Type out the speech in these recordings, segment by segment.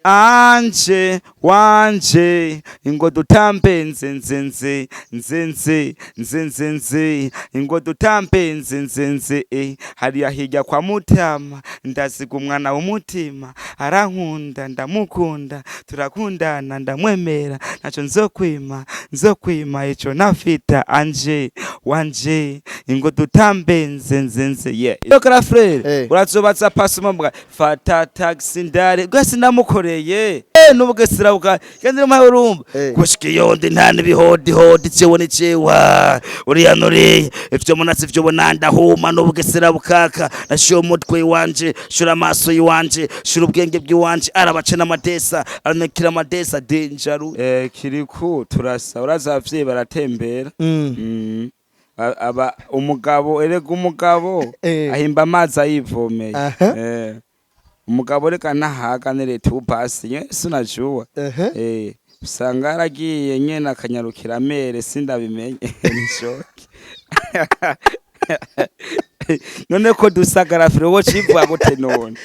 Anje wanje, ingo dutambe nzenzenze nzenze nzenzenze, ingo dutambe nzenzenze. Hariya hirya kwa Mutama ndasiga umwana w'umutima, arankunda ndamukunda, turakundana ndamwemera, ntaco nzokwima, nzokwima ico nafita. Anje wanje, ingo dutambe nzenzenze, yeah. Yo kara frere, urazobaza pasuma mbwa fata taxi ndare gwese ndamukoreye n'ubugesera bwa kandi mpaye urumva gushika iyo ndi nta n'ibihodi hodi cewe ni cewa uriya nuriya ivyo munasi ivyo bona ndahuma n'ubugesera bukaka nashiye umutwe wanje, shura amaso yiwanje, shura ubwenge bw'iwanje, arabace n'amadesa aranekira amadesa dangerous. Kiriku turasa uraza abavyeyi baratembera. Aba umugabo, erega umugabo ahimba amazi ayivomeye. Umugabo reka ntahaga nereta upasi nye sinajua. Usanga yaragiye nyene akanyarukira amere, sindabimenye nishoke none ko dusagara fire wo civuga gute none?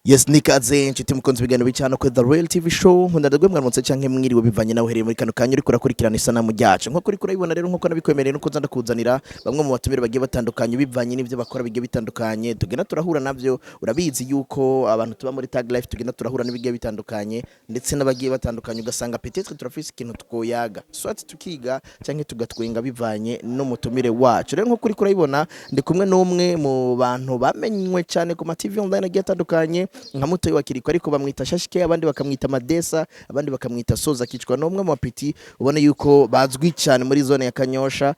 Yes, nikaze inshuti mukunzi ibiganiro bicana kuri The Real TV Show. Nkunda ndagwe mwaramutse canke mwiriwe bivanye nawe uhereye muri kano kanya uriko urakurikirana isanamu ryacu. Nkuko uriko urayibona rero, nkuko nabikwemereye, nuko nza ndakuzanira bamwe mu batumire bagiye batandukanye bivanye n'ivyo bakora bigiye bitandukanye tugenda turahura navyo. Urabizi yuko abantu tuba muri Tag Life tugenda turahura n'ibigiye bitandukanye ndetse n'abagiye batandukanye, ugasanga peut-être turafise ikintu twoyaga, soit tukiga canke tugatwenga bivanye n'umutumire wacu. Rero nkuko uriko urayibona, ndi kumwe n'umwe mu bantu bamenywe cyane ku ma TV online agiye atandukanye nka Mutoyi wa Kiriko, ariko bamwita Shashike, abandi bakamwita Madesa, abandi bakamwita Soza Kicwa. N'umwe mu bapeti ubona yuko bazwi cyane muri zone ya Kanyosha.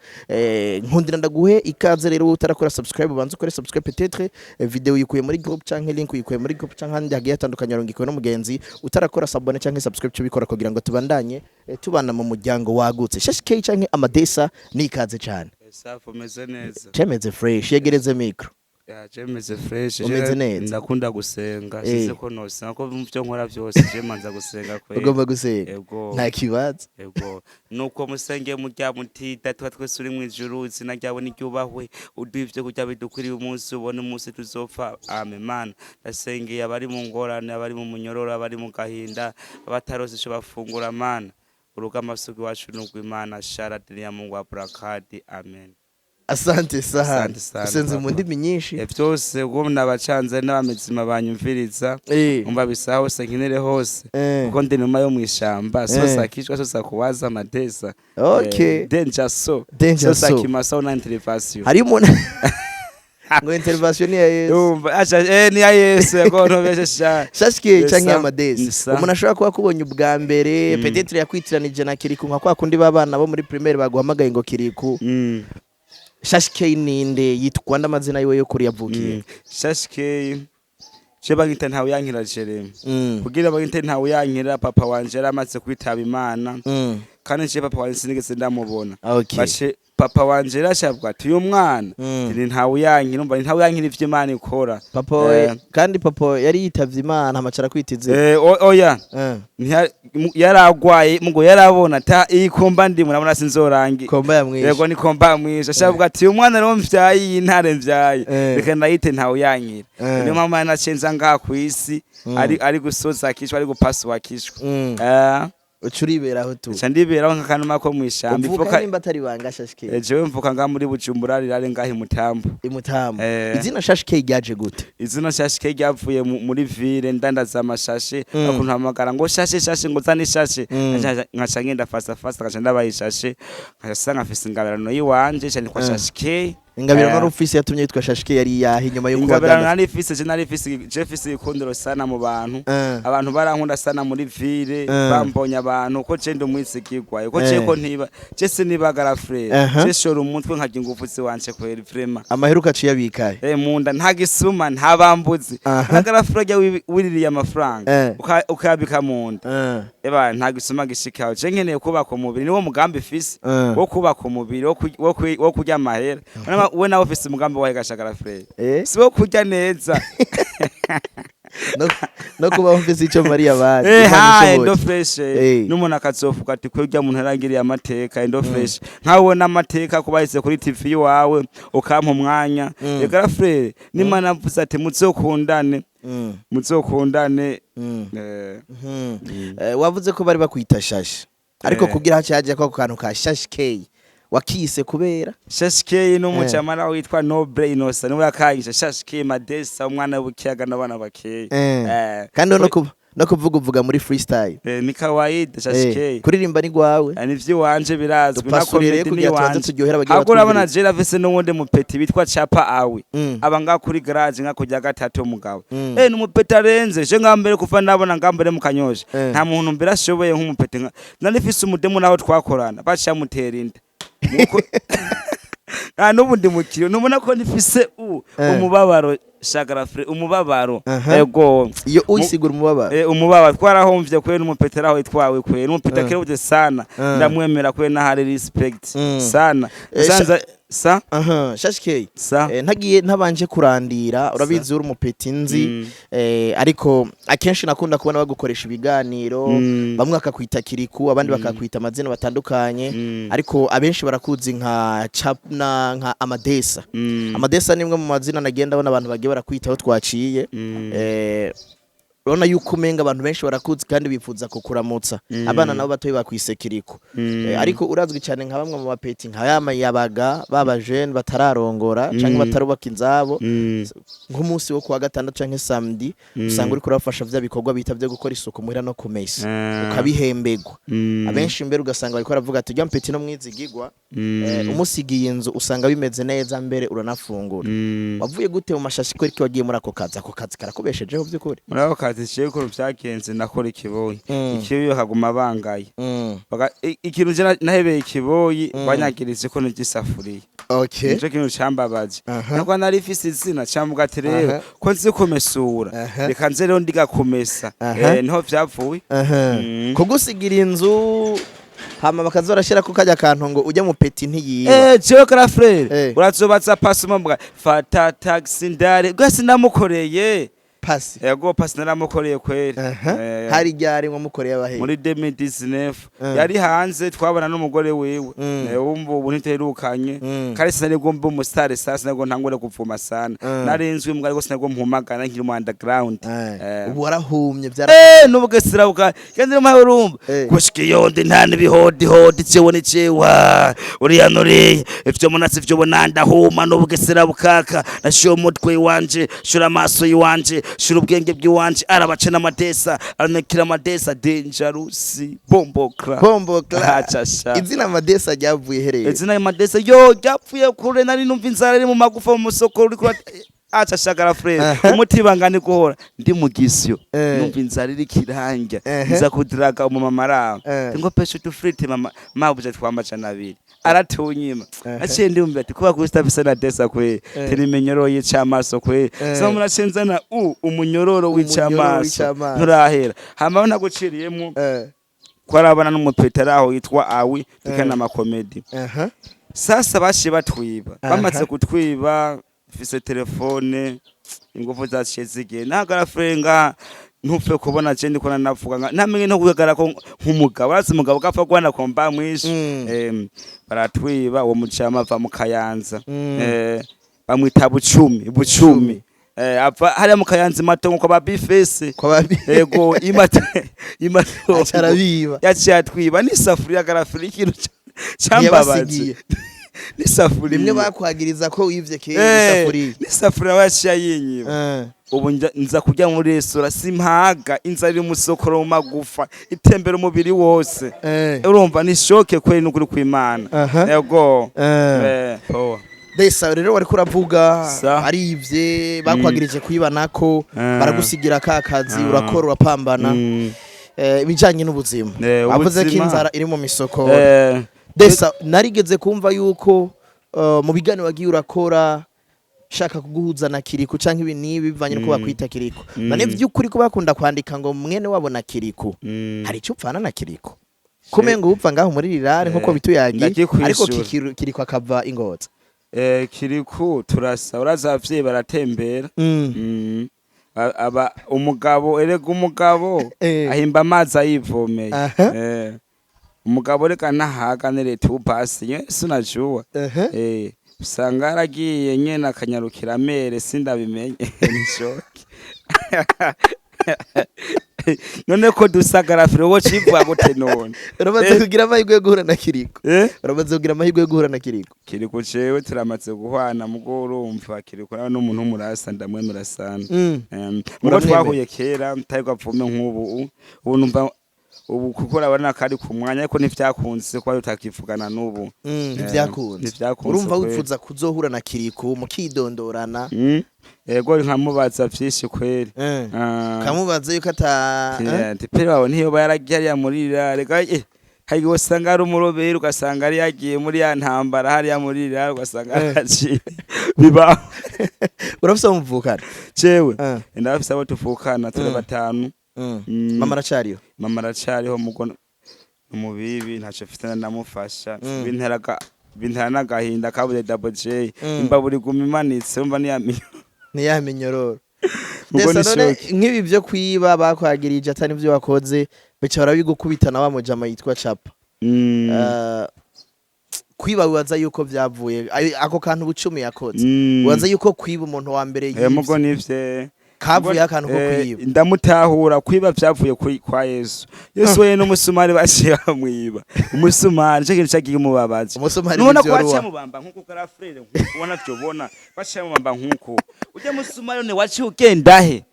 Nkundira ndaguhe ikaze rero, utarakora subscribe ubanze ukore subscribe. Peut-être video uyikuye muri group canke link uyikuye muri group canke ahandi hagiye hatandukanye, warungikuwe n'umugenzi, utarakora s'abonner canke subscribe, cyo bikora kugira ngo tubandanye tubana mu muryango wagutse. Shashike canke Amadesa, ni ikaze cyane. Safi, umeze neza? Cemeze fresh, yegereze micro. Ya, je meze fresh. Umeze neza. Ndakunda gusenga. Size ko nosenga ko mu byo nkora byose je manza gusenga kweli. Ugomba gusenga. Ego. Nta kibazo. Ego, nuko musenge murya muti: "Data wa twese uri mu ijuru, izina ryawe niryubahwe, uduhe ivyo kurya bidukwiriye umunsi, ubone umunsi tuzopfa. Amen." Mana, ndasengeye abari mu ngorane, abari mu munyororo, abari mu gahinda, abatarose ico bafungura. Mana, urugamba sugu iwacu n'urw'Imana shara dini ya Mungu wa burakadi. Amen. Asante sana. Asante sana, Usenze mu papa. ndimi nyinshi. Vyose ubwo nabacanze n'abamizima banyumviriza, umva bisa hose nkinire hose, kuko ndi numa yo mw'ishamba sosa kicwa sosa kuwaza amadesa. Danger so. Danger sosa so. Kimasa una intervention. Hariyo umuntu ngo intervention ni ya Yesu. Umva acha, ni ya Yesu yego ntobeshe sha. Shashike canke Amadesi, umuntu ashobora kuba akubonye ubwa mbere, peut-être yakwitiranije na Kiriku, nka kwa kundi b'abana bo muri primaire baguhamagaye ngo Kiriku. Shashike ninde? Yitwa n'amazina yiwe yo kuri yavukiye? Shashike je bagita ntawe yankira Jeremy. Kugira bagite ntawe yankira, papa wanje yaramaze kwitaba Imana, kandi je papa wanje sinigeze ndamubona. Bace papa wanje yarashabwa ati uyu mwana ni ntawe yankira, umva ni ntawe yankira ivyo Imana ikora. Papa kandi papa yari yitavye Imana amacara kwitize? Oya. Yaragwaye mugo yarabona ta iyi komba ndimo nabona sinzorangi. Komba yamwishe. Yego, ni komba mwishe, ashavuga ati uyu mwana rero mvyaye, iyi ntare mvyaye, reka ndayite ntawe yankira. Niyo mpamvu nacenza ngaha kw'isi, ari gusoza akishwa, ari gupasuwa akishwa. Uca uriberaho tu? Nca ndiberaho nk'akanuma ko mw'ishamba. Uvuka ivoka nimba atari banga, Shashike? Jewe mvuka ngaha muri Bujumbura rirare ngaha imutambo. Imutamu. Izina Shashike ryaje gute? Izina Shashike ryavuye muri ville ndandaza amashashe, bakuntu ngo shashe shashe, ngo zane ishashe. Nkaca ngenda fasa fasa, nkaca ndabaye ishashe, nkaca sanga mfise ingabirano yiwanje, nca nitwa Shashike. Ingabirano wari ufise yatumye yitwa Shashike yari yahe inyuma yo kuba Ingabirano dandaza? nari mfise, je nari mfise, je mfise ikundiro sana mu bantu. Abantu barankunda sana muri ville, bambonye abantu ko je ndi umwizigirwa, ko je ko ntiba, je sinibagara frere. Je shora umutwe nkarya ingufu ziwanje kweri, vraiment. Amaheruka aciye abikaye? Munda nta gisuma, nta bambuzi. Ntagara frere wiririye amafaranga ukayabika munda, eba nta gisuma gishikaho. Je nkeneye kubaka umubiri, niwo mugambi fise wo kubaka umubiri, wo kurya amahera. We nawe ufise umugambi wahe gashagara frere? Si wo kurya neza. No kubaho mfise ico mariye abandi. Imana Ha, ishoboye. Endo fresh. N'umuntu akazovuga ati kwebwe muntu arangiriye amateka, endo fresh, nkawe ubona amateka kubahise kuri TV iwawe ukampa umwanya. Ega frère, n'Imana avuze ati muzokundane, muzokundane. Wavuze ko bari bakwita Shashi, ariko kugira hace haje ko ako kantu ka Shashi K wakise kubera? Shashike n'umucamara witwa Noble Innocent niwe yakayisha Shashike Madesa, umwana w'ikiyaga n'abana bakeya. Kandi no kuvuga uvuga muri freestyle. Ni kawaida Shashike. Kuririmba ni gwawe? Ni ivy'iwanje birazwi na Dupasuriye rero comedy kugira tubanze ni iwanje. turyohere abagiye Ahubwo urabona batwumviriza. jera afise n'uwundi mupeti bitwa Chapa Awi, aba ngaha kuri garage nka kurya gatatu umugabo. Ni umupeti arenze je ngambere kuva nabona ngambere mu Kanyosha. Nta muntu mbere ashoboye nk'umupeti nka nari mfise umudemu naho twakorana bacamutera inda. Nta n'ubu ndi mukiriyo ntubona ko nifise umubabaro shagara frère, umubabaro. Ego. Iyo uyisigura umubabaro. Umubabaro twarahomvye kwe n'umupeti araho itwawe kwe n'umupeti akerebutse sana. Ndamwemera kwe n'ahari respect sana. Sanza sa. Aha, Shashi K. Sa. Ntagiye ntabanje kurandira, urabizi uri umupeti nzi, ariko akenshi nakunda kubona bagukoresha ibiganiro, bamwe bakakwita Kiriku, abandi bakakwita amazina batandukanye, ariko abenshi barakuzi nka Chapna, nka Amadesa. Amadesa ni imwe mu mazina nagenda abona abantu bagiye barakwitaho twaciye. Urabona yuko umenga abantu benshi barakuzi kandi bifuza kukuramutsa. Abana nabo batoyi bakwise Kiriku. Ariko urazwi cyane nka bamwe mu bapeti nka yama yabaga baba jeune batararongora canke batarubaka inzabo, nk'umunsi wo kuwa gatandatu canke samedi, usanga uriko urabafasha vya bikorwa bita vyo gukora isuku muhira no kumesa, ukabihembegwa. Abenshi mbere ugasanga bariko baravuga ati urya mpeti no mwizigigwa, umusigiye inzu usanga bimeze neza, mbere uranafungura. Wavuye gute mu mashashi? Ko wagiye muri ako kazi? Ako kazi karakubeshejeho by'ukuri? Muri ako kazi jewe ukuntu vyagenze, nakora ikiboyi, ikiboyi bakaguma bangaye. Ikintu je nahebeye ikiboyi, banyagirize ko n'igisafuriya. Nico kintu cambabaje. Nako nari mfise izina cambuga ati rero ko nzi kumesura, reka nze rero ndigakumesa. Niho vyavuye. Kugusigira inzu hama bakaza barashirako kajya kantu ngo ujya mu peti ntiyiba. Jewe kara frère, urazobaza pasi umubwa fata taxi ndare gose namukoreye. Pasi? Yego, pasi naramukoreye kweri. Hari ryari mwamukoreye abahe? Muri 2019. Yari hanze, twabana n'umugore wiwe. Wumva ubu ntiterukanye. Kare sinari mbe umusitari sasa, sinari ntangure kuvuma sana. Nari nzwi mbwa, ariko sinari mpumagana nkiri mu underground. Ubu warahumye byara. N'ubugesera bwa kandi n'umuhaye urumva gushika iyo ndi nta n'ibihodi hodi cewe ni cewa uriya nuriya ivyo munatsi ivyo bona ndahuma n'ubugesera bukaka nashiye umutwe iwanje, shura amaso iwanje, shura ubwenge bw'iwanje, arabaca n'amadesa aranakira amadesa dangerous bombokra. Bombo cla. Aca sha. Izina Amadesa ryavuye hereye? Izina Amadesa yo ryapfuye kure, nari numva inzara iri mu magufa mu musoko uri kura aca shagara frère. Umutima ngani guhora ndi mu gisyo, numva inzara iri kiranja, nza kudiraga umumama araho ngo pesha utufrite mama, mabuja 200 aratunyima. Aciye ndumva ati kuba kuri na desa kwe tiri minyororo y'icamaso kwe. So muracenzana umunyororo Umunyororo w'icamaso w'icamaso. nturahera hama naguciriyemo ko arabana n'umupeta araho yitwa Awi tukana amakomedi. Sasa bashiye batwiba. Bamaze kutwiba mfise telefone, ingufu zaciye zigenda ntagara frenga ntupfe kubona je ndiko nanavuga ntamenye no kugaragara ko nk'umugabo arazi umugabo gapfa guhana komba mwinshi. Baratwiba uwo mucama ava mu Kayanza. Bamwita Bucumi, Bucumi. Ava hariya mu Kayanza imatongo kwa ba Bifese. Kwa babi. Ego, imatongo. Aca arabiba. Yaciye atwiba n'isafuriya garafuri, ikintu cambabaje. Ntiyabasigiye. N'isafuriya. Bimwe bakwagiriza ko wivye kera, isafuriya. N'isafuriya yaciye yinyiba. Ubu nza kurya muri resitora simpaga, inzara iri umusokoro mu magufa, itembera umubiri wose. Urumva ni choc kweri n'ukuri kw'Imana. Ego. Power. Desa rero wariko uravuga Sa. arivye bakwagirije kwibanako, baragusigira ka kazi, urakora urapambana. Ibijanye n'ubuzima, wavuze ko Ubuzima. inzara iri mu misoko. Desa, narigeze kumva yuko mu biganiro wagiye urakora shaka kuguhuza na Kiriku canke ibi n'ibi bivanye nuko bakwita Kiriku. None vy'ukuri ko bakunda kwandika ngo mwene wabo na Kiriku, hari icyo upfana na Kiriku? Kumenga upfa ngaho muri rirare nkuko bituyagiye, Ndagikwishura. ariko Kiriku akava Ingoza. Kiriku turasa, uraza abavyeyi baratembera. Aba umugabo, erega umugabo ahimba amazi ayivomeye. Umugabo reka ntahaga nereta upasi nye sinajua. Usanga yaragiye nyene akanyarukira mere, sindabimenye, nishoke. None ko dusagara firo wo civuga gute none? Uramaze kugira amahirwe yo guhura na Kiriko? Eh? Uramaze kugira amahirwe yo guhura na Kiriko? Kiriko jewe turamaze guhwana, mugo urumva Kiriko nawe n'umuntu w'umurasa, ndamwemera sana. Mugo Uramwemera? Twahuye kera mutari bwavume nk'ubu, ubu numva ubu kuko urabona ko ari ku mwanya, ariko ntivyakunze kuba tutakivugana n'ubu. Ntivyakunze. Ntivyakunze Urumva kweli. wifuza kuzohura na Kiriko mukidondorana? Ego, nkamubaza vyinshi kweri. Ah. Kamubaza yuko ata Ati pere wawe ntiyoba yaragiye hariya muri reka, hari igihe usanga ari umuroberi, ugasanga ari yagiye muri ya ntambara hariya muri rira, ugasanga yaraciye bibaho. Urafise abo muvukana? Jewe ndabafise abo tuvukana, turi batanu. Mama aracariho? Mama aracariho, mugo umubibi ntaco mfite ndamufasha. Bintera n'agahinda kabuze Double J. Imbabura iguma imanitse, umva niyamiyo. Ntiyamenyororo. Ubwo Ndetse ni none shoke. nk'ibi byo kwiba bakwagirije atari byo wakoze, bica barabigukubita na wa mujama yitwa Capa. Kwiba wibaza yuko vyavuye ako kantu Bucumi yakoze? Wibaza yuko kwiba umuntu wa mbere Mugo yivye nivye kavuye akantu ko kwiba? Ndamutahura, kwiba vyavuye kwa Yesu. Yesu we n'umusumari baciye bamwiba, umusumari nico kintu cagiye umubabaza. Umusumari Nubona ko ntivyoruha. baciye mubamba nkuko karafrere, ubona vyobona baciye mubamba nkuko ujya musumari ne waciye ugenda he?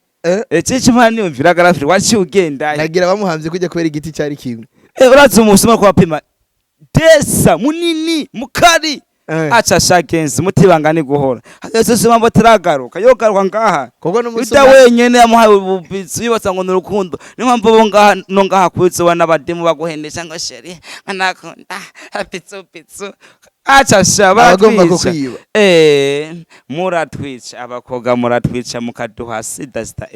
Cici mpana niyumvira karafrere waciye ugenda he? Nagira bamuhamvye kujya kubera igiti cari kimwe. Urazi umusumari ko bapima desa munini mukari, aca shagenzi mutibanga ni guhora Yesu si mpamvu ataragaruka, yogaruka ngaha Kuko Yuda n'umusumari wenyene yamuhaye ububitsi, yubatsa ngo ni urukundo. Niyo mpamvu bo ngaha no ngaha kwitsoba n'abadimu baguhendesha ngo chéri anakunda pitsu pitsu, aca sha Abagomba baratwica. kukwiba. Muratwica abakobwa, muratwica mukaduha sida sida.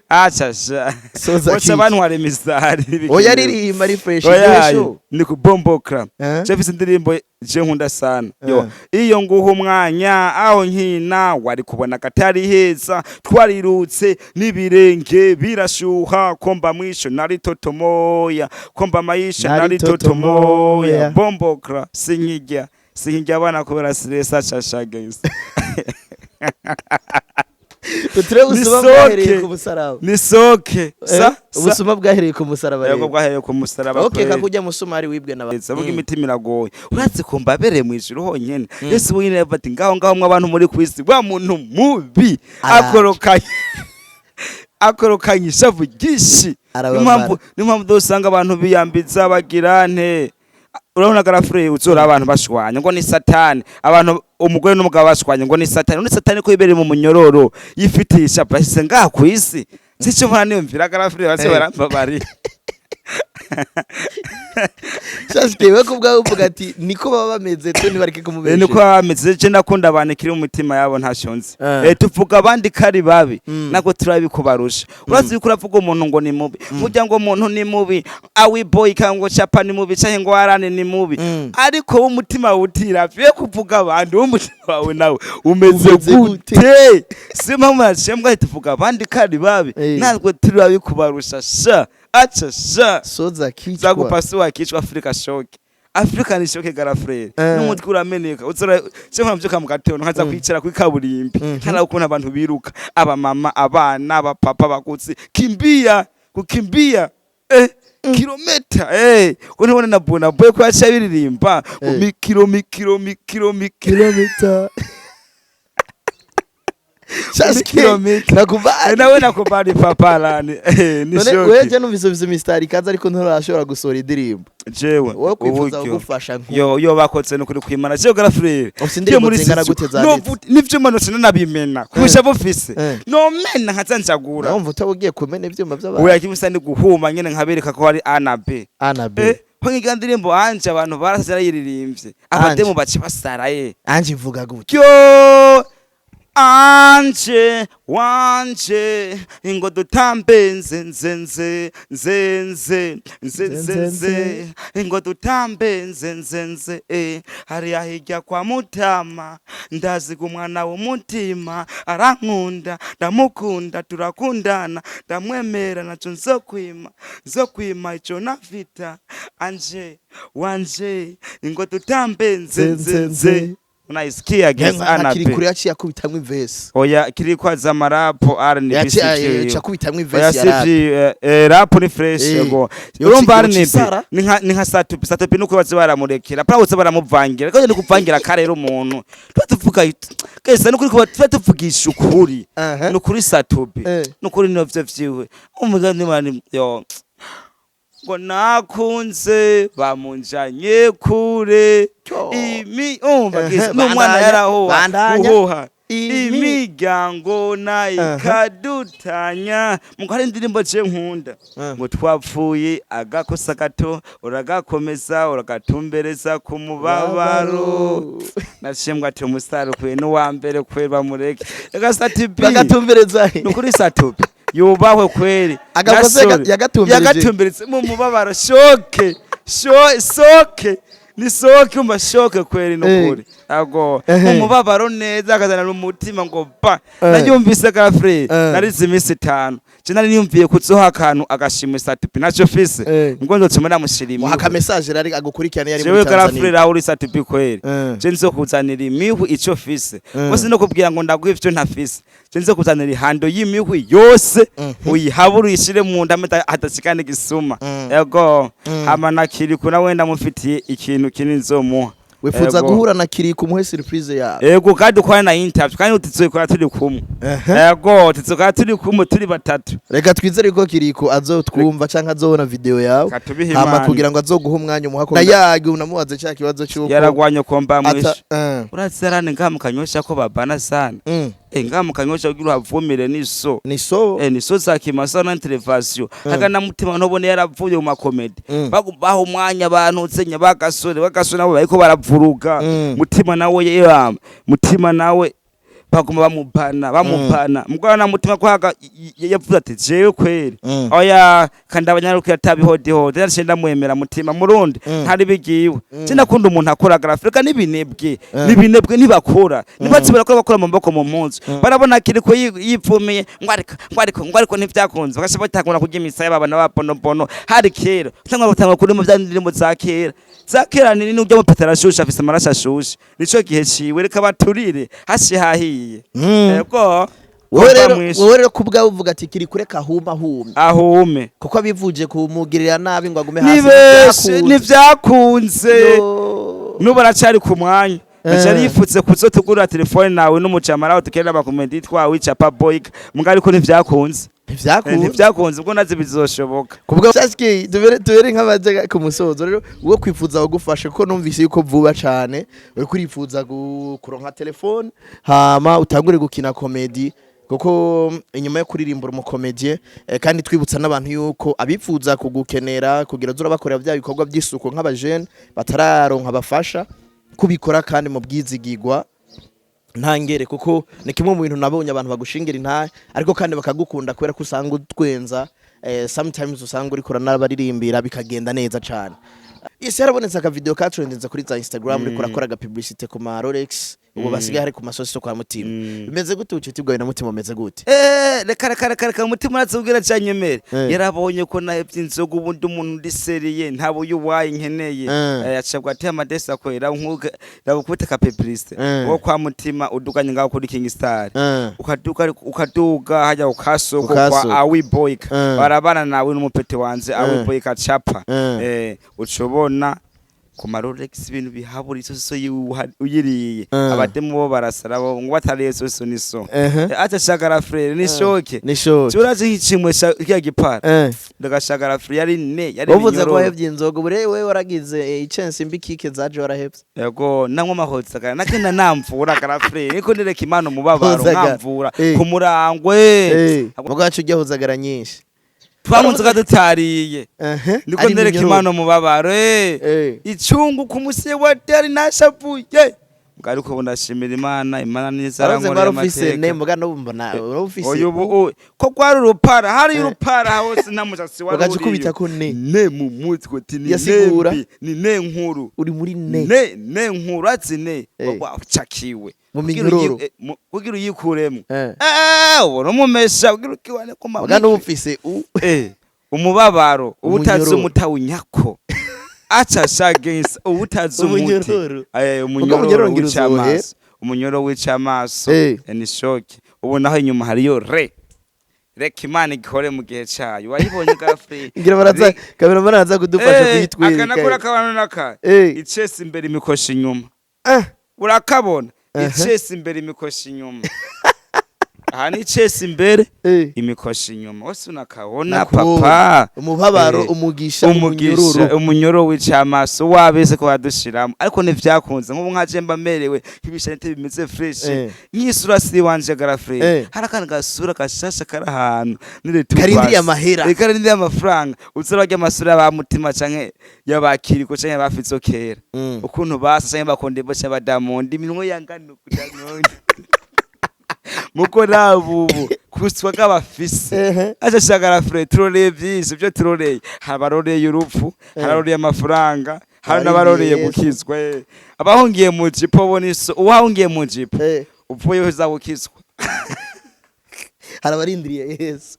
Aca sha Soza boca kiki. bantwara imisari. Oya, aririmba ari fresh. Oya, Show. ni kubombokra. Je mfise indirimbo je nkunda sana yo, iyo nguha umwanya aho nkina wari kubona katari heza, twarirutse n'ibirenge birashuha, komba mwisho nari totomoya, komba maisha Nari nari totomoya. totomoya, bombokra, sinkijya sinkijya abana kubera stress, achashageze. Uture ubusuma Nisoke. bwahereye ku musaraba. Nisoke sa sa. Ubusuma bwahereye ku musaraba Yego, rero. bwahereye ku musaraba. Okay. Kweli. Kakujya musumari wibwe na Avuga imitima iragoye, uretse kumva abereye mu ijuru honyene. Yesu wenyine yavuga ati ngaho ngaho mwe abantu muri ku isi, wa muntu mubi Araje. Akorokanye ishavu ryinshi. Arabamara. Niyo mpamvu usanga abantu biyambiza bagira nte, urabona garafure uzora abantu bashwanya ngo ni satani, abantu umugore n'umugabo bashwanye ngo ni satani. None satani ko yibereye mu munyororo yifitiye ishavu yashyize ngaha ku isi, sico mpora niyumvira garafure base barambabariye. Shashike we kubwawe uvuga ati niko baba bameze, twe ntibareke kumubesha. Niko baba bameze, je ndakunda abantu kiri mu mitima yabo ntashonze. Tuvuga abandi kari babi, ntabwo turabikubarusha. Urazi yuko uravuga umuntu ngo ni mubi, burya ngo umuntu ni mubi, awi boy cyangwa Chapa ni mubi cyangwa ngo Arane ni mubi, ariko wowe umutima wawe utiravye kuvuga abandi, wowe umutima wawe nawe umeze Umeze gute? gute? Si mpamvu nacembwa tuvuga abandi kari babi, natwe turi babi kubarusha sha, aca sha. Soza kichwa. Zagupasi wakicwa, Afrika choc, Afrika ni choc garafrere. N'umutwe urameneka uzora cyo mbyuka mu gatondo nkaza kwicara kuri kaburimbi, nkaraba ukuntu abantu biruka, abamama, abana, abapapa bakutse, kimbia kukimbia kilomita ko ntibone na bona boy ko yaciye biririmba ngo mikiro mikiro mikiro mikiro Kilomita. Shashike Kilomita. nakubali. Nawe nakubali papa lani, ni None choc. weje numvise ufise imisitari ikaze, ariko nturashobora gusohora indirimbo. Jewe Wowe kwifuza uburyo. kugufasha nko Yo yo bakotse nukuri kwimana jewe garafrere. Ufise indirimbo zingana gute zanditse? N'ivyuma nose nanabimena kubisha bufise nomena nkazanjagura. Urumva utaba ugiye kumena ivyuma by'abantu. Oya, kimwe ni guhuma nyene nkabereka ko hari A na B. A na B. Ko nkiga ndirimbo anje abantu barasarayiririmbye, abademu bace basaraye. Anje ivuga gute? Yo Anje wanje, ingo dutambe, nze nze nze nze nze nze nze nze, ingo dutambe, nze nze nze, hariya hirya kwa Mutama, ndazi umwana w'umutima arankunda, ndamukunda, turakundana, ndamwemera, naco nzokwima, nzokwima ico nafita. Anje wanje, ingo dutambe, nze nze nze. Unaisikia gesi? Nka Anape. Kirikou yaciye akubitamwo iverse. Oya, kiriko aza amarapo R&B. Yaciye akubitamwo Oya. iverse ya rap. Sivyi, rap ni fresh. Yego, urumva R&B Yocisara? ni nka Satupi. Satupi nuko baze baramurekera pra bose baramuvangira, kandi ni kuvangira karero umuntu tuba tuvuga kese nukuri kuba tuba tuvugisha ukuri. Nukuri Satupi, nukuri novyo vyiwe umugani mani yo ngo nakunze bamunjanye kure. Cyo. Imi umva gese n'umwana Bandanya, yarahoha bandanya. uhoha imiryango nayikadutanya. Muko hari indirimbo je nkunda ngo twapfuye agakosa gato, uragakomeza uragatumbereza ku mubabaro. Nashimwe ati umusitari ukwiye n'uwa mbere kweri, bamureke reka Satupi. Bagatumbereza he? Nukuri Satupi yubahwe kweri. Agakosa Gasore. Yagatumbereje. Yagatumberetse mu mubabaro, shoke soke ni soke, umva shoke kweri, nukuri ago mu mubabaro neza akazana n'umutima ngo ba. Naryumvise ka frère, narize iminsi 5, je nari niyumviye kuzoha akantu agashimwe Satupi, naco fise ngo nzotuma namushira Muha imihwi. aka message rari agukurikirana yari Jewe muri kara Tanzania. frère, aho uri Satupi kweri, je nzokuzanira imihwi ico fise. Bose no kubwira ngo ndaguha ivyo ntafise, je nzokuzanira ihando y'imihwi yose, uyihabure uyishire mu nda hadashikana igisuma. Yego. Hama na Kirikou nawe ndamufitiye ikintu kinini nzomuha. Wifuza Yego. guhura na Kirikou umuhe surprise yawe? Yego, kandi dukora na interview, kandi tuzokora turi kumwe. Yego, tuzokora turi kumwe, turi batatu. Reka twizere ko Kirikou azotwumva canke azobona video yawe, Katubihe hama Imana. kugira ngo azoguhe umwanya umuha ko na yagi unamubaze cya kibazo cy'uko Yaragwanye komba mwishe. Ata Urazarane ngaha mu Kanyosha ko babana sana. Ngaha mu Kanyosha kugira uhavumire niso. Ni so. Niso za kimasa na intervention hagana mutima ntobone yaravuye mu makomedi. Baha umwanya abantu nsenya bagasore, bagasore nabo bariko baravuruga. Mutima nawe yeyama, mutima nawe baguma bamubana, bamubana mugabo na mutima ko haga yavuze ati jewe kweri, oya, kandi abanyaruki atabihodihode naciye ndamwemera mutima murundi. Ntari bigiwe. Je ndakunda umuntu akora grafika n'ibinebwe. N'ibinebwe ntibakora, nibatse barakora, bakora mu maboko mu mpunzu. Barabona kiriko yipfumiye ngo ariko ngo ariko ngo ariko ntivyakunze, bagaca batangura kurya imisaya babana ba bonobono. Hari kera cyangwa batangura kuri mu vya ndirimbo za kera, za kera nini n'urya mupeta arashushe, afise amaraso ashushe, nico gihe ciwe, reka baturire hashi hahiye. Yego. Wowe Kumva rero mwishe. Wowe rero kubwawe uvuga ati Kirikou reka ahuma ahume. Ahume. Kuko abivuje kumugirira nabi ngo agume hasi Ni benshi. ntibyakunze. Ntivyakunze. Yo. Nubu aracari ku mwanya. Acari yifutse kuzotugurira telefone nawe n'umujamara aho dukenera amakomedi twawicapa boyika muga, ariko ntivyakunze. Ntivyakunze. Ntivyakunze, ubwo nazi bizoshoboka. Kubwa Saski tubere nk'abaje ku musozo rero, uwo kwifuza kugufasha, kuko numvise yuko vuba cane uri kurifuza kuronka telefone hama utangure gukina comedy, kuko inyuma yo kuririmbura umukomedie, kandi twibutsa n'abantu yuko abifuza kugukenera kugira zura bakorera bya bikorwa by'isuku nk'abajene batararonka bafasha kubikora, kandi mu bwizigigwa ntangere, kuko ni kimwe mu bintu nabonye abantu bagushingira intahe ariko kandi bakagukunda kubera ko usanga utwenza, sometimes usanga uriko n'abaririmbira bikagenda neza cane. Isi yarabonetse aka video katrendinze kuri za Instagram, uriko urakora aga publicité ku ma Rolex, ubu basigaye hari ku masosi kwa Mutima. Bimeze gute? Ubucuti bwawe na Mutima bumeze gute? Reka reka reka reka, umutima urazubwira cyanyemere. Yarabonye ko nahevye inzoga, ubundi umuntu ndi sérieux, nta buyuwayi nkeneye. Acabwa ati amadesi akorera nkuka rabukubita ka publicité wo kwa Mutima, uduganye ngaho kuri King Star, ukaduga ukaduga hajya ukasoko Ukasoko. kwa Awi Boyka. Barabana nawe n'umupete wanje Awi Boyka chapa. Ucobona ku ma Rolex ibintu bihabura isoso yiwe uyiriye. Abademu bo barasara bo ngo batariye isoso niso. Acha shagara frère, ni choc. Ni choc. Turazi nk'icimwe kya gipara. Ndagashagara frère, yari ne yari Wavuze ko binyororo. wahevye inzoga, ubu rero wewe waragize icensi mbi kike zaje warahevye. Yego, nanywa amahotsa nagenda namvura gara frère, niko ndereka Imana umubabaro. Hozagara. Nkamvura ku murangwe. Mugo wacu ujya hozagara nyinshi. Twanywa inzoga dutariye. Niko Ari ndereka minyororo. Imana umubabaro. Icungu ku musi wa dali nashavuye. Mbwa ariko ubu ndashimira Imana, Imana niza Araze ngo arankorera wari ufise ne amateka. Muga n'ubu mbona wari ufise. Oya, ubu ko kwari urupara, hari urupara hose, nta mushatsi wari Ugaca uriyo. ukubita ko ne. Ne mu mutwe ti ni Yasigura. ne mbi, ni ne nkuru. Uri muri ne. Ne ne nkuru ati ne wacakiwe. Mu Kugira minyororo. Kugira uyikuremo. Ubona umumesha kugira ukiwane ko Muga n'ubu ufise u umubabaro ubutazi Umunyororo. umutawunyako aca shagensa ubutazi umuti. Umunyororo. Umunyororo umunyororo ngira wica uzohera. amaso, umunyororo wica amaso. Ni choc. Ubu naho inyuma hariyo re, reka Imana igikore mu gihe cayo, wayibonye gafe. Ngira baraza, cameraman araza kudufasha kuyitwereka. Akanakura kabano naka icesi imbere, imikoshi inyuma. Urakabona? Icesi imbere, imikoshi inyuma. Aha ni icesi imbere, imikoshi inyuma, wose unakabona. Nakubonye. Papa. Umubabaro, umugisha, umugisha, umunyororo. Umunyoro wica amaso wabese ko badushiramo, ariko ntivyakunze. Nk'ubu nkaje mba merewe nk'ibishanite bimeze fresh, nk'isura si wanje garafre. Hari akandi gasura gashasha kari ahantu Karindiriye amahera. Karindiriye amafaranga. Uza barya amasura y'abamutima canke y'abakiriko canke y'abafizo kera, ukuntu basa, canke bakondebo canke badamondi, iminwe yangana ukudamondi muko nabubu kuswa k'abafise. Aca shagara fure, turoreye vyinshi vyo turoreye. Hari abaroreye urupfu, hari abaroreye amafaranga, hari n'abaroreye Abarindiriye Yesu. gukizwa. Abahungiye mu jipo bo niso uwahungiye mu jipo upfuye uza gukizwa. Hari abarindiriye Yesu.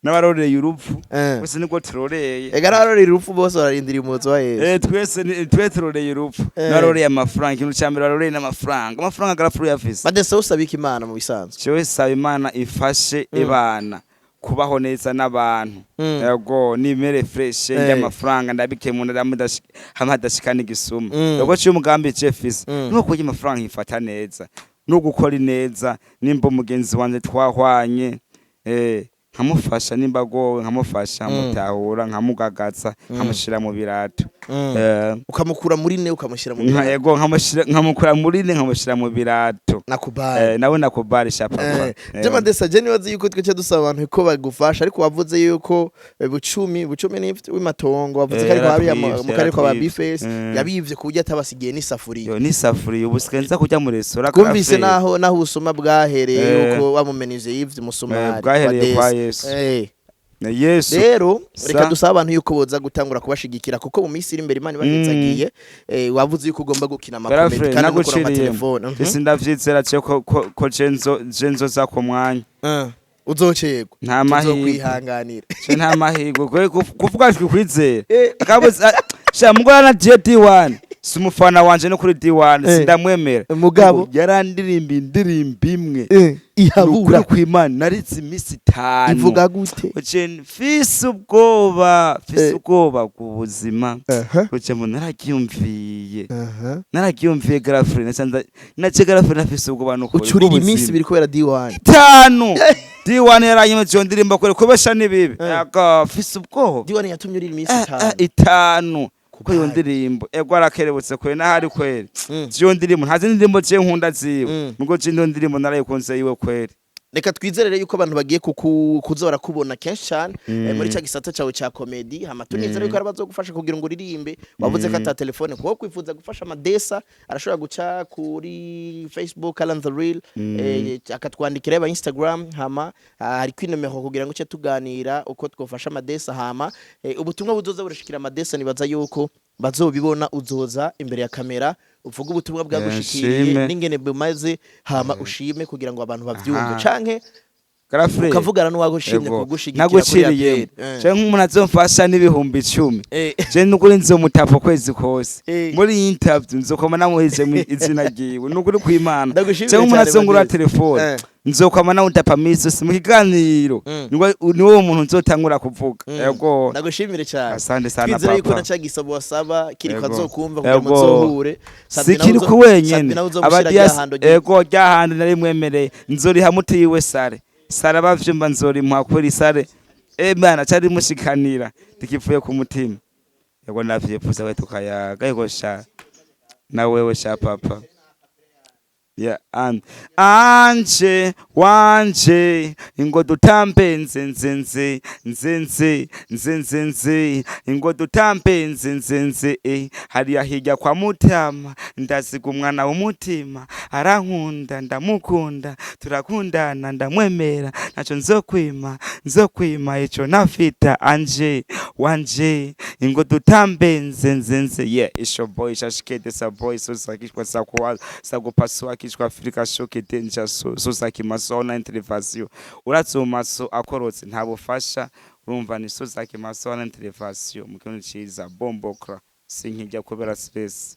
N'abaroreye urupfu bose nibwo turoreye. Ega n'abaroreye urupfu bose bararindiriye umuzo wa Yesu. Twese twe turoreye urupfu n'abaroreye amafaranga. Ikintu ca mbere baroreye n'amafaranga, amafaranga garapfuye afise. Madese, usabika Imana mu bisanzwe? Jewe saba Imana ifashe ibana kubaho neza n'abantu. Yego, nimere fresh, ndya amafaranga ndabikemura hamwe hadashika n'igisuma. Yego, ciye umugambi je fise nuko kurya amafaranga nkifata neza no gukora ineza. Nimba umugenzi wanje twahwanye, nkamufasha, nimba agowe nkamufasha, nkamutahura, nkamugagaza, nkamushira mu birato. Ukamukura muri ne ukamushyira mu Nka yego, nkamushira, nkamukura muri ne, nkamushira mu birato. Nakubali. Nawe nakubali sha papa. Je Madesa, je nibaze yuko twece dusaba abantu ko bagufasha, ariko wavuze yuko Bucumi, Bucumi ni w'imatongo, wavuze ko ariko hariya Yaratwivye, mu karere kwa ba yaratwivye. Bface yabivye ku buryo atabasigiye n'isafuriya. Yo, n'isafuriya. Ubu sigaye nza kurya muri resitora. Twumvise Karaferi. naho ubusuma bwahereye yuko wamumenije yivye umusumari. Bwahereye kwa Desi. Yesu. Yesu. Rero reka Sa. dusaba abantu yuko boza gutangura kubashigikira, kuko mu minsi iri imbere Imana ibahezagiye, wavuze yuko ugomba gukina amakomedi Garafre, kandi no kuri naguciriyemo. amatelefone. Ese ndavyizera ce ko je nzoza ku mwanya. Uzocerwa. Nta mahirwe. Tuzokwihanganira. Ce nta mahirwe. Kuvuga twikwizera akabuze sha mugora na je D1 si umufana wanje no kuri D1 sindamwemera. Mugabo. Ngo yarandirimba indirimbo imwe. Ihabura. Nukuri kw'Imana naritse iminsi 5. Ivuga gute? Je mfise ubwoba, mfise ubwoba bw'ubuzima. Kuja mu nararyumviye. Nararyumviye garafure, nasanze nace garafure nafise ubwoba nukuri Ucurira bw'ubuzima. iminsi 2 kubera D1. 5. D1 yaranyemeje iyo ndirimbo kure kubesha nibibi. Aga mfise ubwoba. D1 yatumye urira iminsi 5. 5 kuko iyo Kubari. ndirimbo ego arakerebutse kwe nahari kweri. Iyo ndirimbo ntazi indirimbo je nkunda ziwe. Mugo je ino ndirimbo narayikunze yiwe kweri. Reka twizere yuko abantu bagiye kuza barakubona kenshi cyane muri cya gisata cyawe cya comedy, hama tunizere yuko hari abazogufasha kugira ngo uririmbe. Wavuze ko ata telefone, kuko kwifuza gufasha Amadesa arashobora guca kuri Facebook Alan the Real, akatwandikira yaba Instagram, hama hari kwinomero kugira ngo uce tuganira uko twofasha Amadesa, hama ubutumwa buzoza burashikira Amadesa. Nibaza yuko bazobibona, uzoza imbere ya kamera uvuga ubutumwa bwagushikiriye Nshime. n'ingene bumaze, hama ushime kugira ngo abantu bavyumve canke Garafure. ukavugana n'uwagushimye Ego. kugushigikira kuri Naguciriyemo. APR. Canke nk'umuntu azomfasha n'10,000, je nukuri nzomutapa ukwezi kose. Muri iyi interview nzokoma namuhije mu izina ryiwe, nukuri kw'Imana. Ndagushimiye Canke umuntu cyane, azongura Madesi. telefone, nzokwama nawutapa misi yose mu kiganiro. Niwe muntu nzotangura kuvuga. Ego. Ndagushimire cyane. Asante sana, Twizere yuko papa. na ca gisabo wasaba kiriko Ego. azokumva kugira Ego. muzohure. Si kiri ku wenyene abadiyasi. Ego, ryahandi narimwemereye nzoriha mutiwe sare sare abavyumva nzorimuha kuri sare emana cari mushikanira tikivuye ku mutima. Ego, ndavyifuza we tukayaga. Ego sha, na wewe sha papa. Yeah, and anje wanje, ingo dutambe nze nze nze nze nze nze nze nze, ingo dutambe nze nze nze, eh. Hariya hirya kwa Mutama ndaziga umwana w'umutima, arankunda, ndamukunda, turakundana, ndamwemera, ntaco nzokwima, nzokwima ico nafita. Anje wanje, ingo dutambe nze nze nze. Yeah, it's your boy Shashikete sa boy sosakishwa sakuwa sakupasua kichwa Afrika shoke danger so sosaki masona intervention uratse maso akorotse nta bufasha. Urumva ni sosaki masona intervention mu kintu ciza bombokra sinkijya kubera stress.